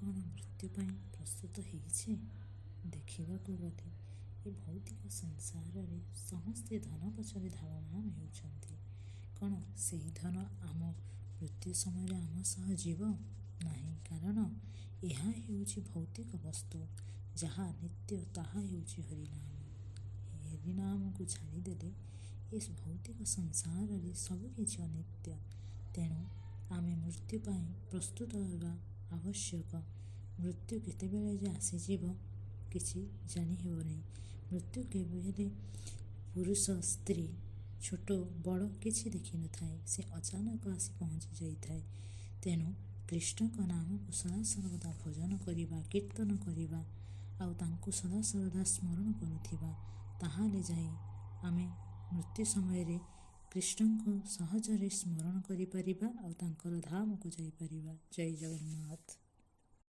କ'ଣ ମୃତ୍ୟୁ ପାଇଁ ପ୍ରସ୍ତୁତ ହେଇଛେ? ଦେଖିବାକୁ ଗଲେ ଏ ଭୌତିକ ସଂସାରରେ ସମସ୍ତେ ଧନ ପଛରେ ଧାବମାନ ହେଉଛନ୍ତି। କ'ଣ ସେହି ଧନ ଆମ ମୃତ୍ୟୁ ସମୟରେ ଆମ ସହ ଯିବ? ନାହିଁ, କାରଣ ଏହା ହେଉଛି ଭୌତିକ ବସ୍ତୁ। ଯାହା ନିତ୍ୟ ତାହା ହେଉଛି ହରିନାମ। ହରିନାମକୁ ଛାଡ଼ିଦେଲେ ଏ ଭୌତିକ ସଂସାରରେ ସବୁକିଛି ଅନିତ୍ୟ। ତେଣୁ ଆମେ ମୃତ୍ୟୁ ପାଇଁ ପ୍ରସ୍ତୁତ ହେବା ଆବଶ୍ୟକ। ମୃତ୍ୟୁ କେତେବେଳେ ଯେ ଆସିଯିବ, କିଛି ଜାଣି ହେବ ନାହିଁ। ମୃତ୍ୟୁ କେବେ ହେଲେ ପୁରୁଷ, ସ୍ତ୍ରୀ, ଛୋଟ ବଡ଼ କିଛି ଦେଖିନଥାଏ। ସେ ଅଚାନକ ଆସି ପହଞ୍ଚି ଯାଇଥାଏ। ତେଣୁ କୃଷ୍ଣଙ୍କ ନାମକୁ ସଦାସର୍ବଦା ଭଜନ କରିବା, କୀର୍ତ୍ତନ କରିବା ଆଉ ତାଙ୍କୁ ସଦାସର୍ବଦା ସ୍ମରଣ କରୁଥିବା, ତାହେଲେ ଯାଇ ଆମେ ମୃତ୍ୟୁ ସମୟରେ କୃଷ୍ଣଙ୍କୁ ସହଜରେ ସ୍ମରଣ କରିପାରିବା ଆଉ ତାଙ୍କର ଧାମକୁ ଯାଇପାରିବା। ଜୟ ଜଗନ୍ନାଥ।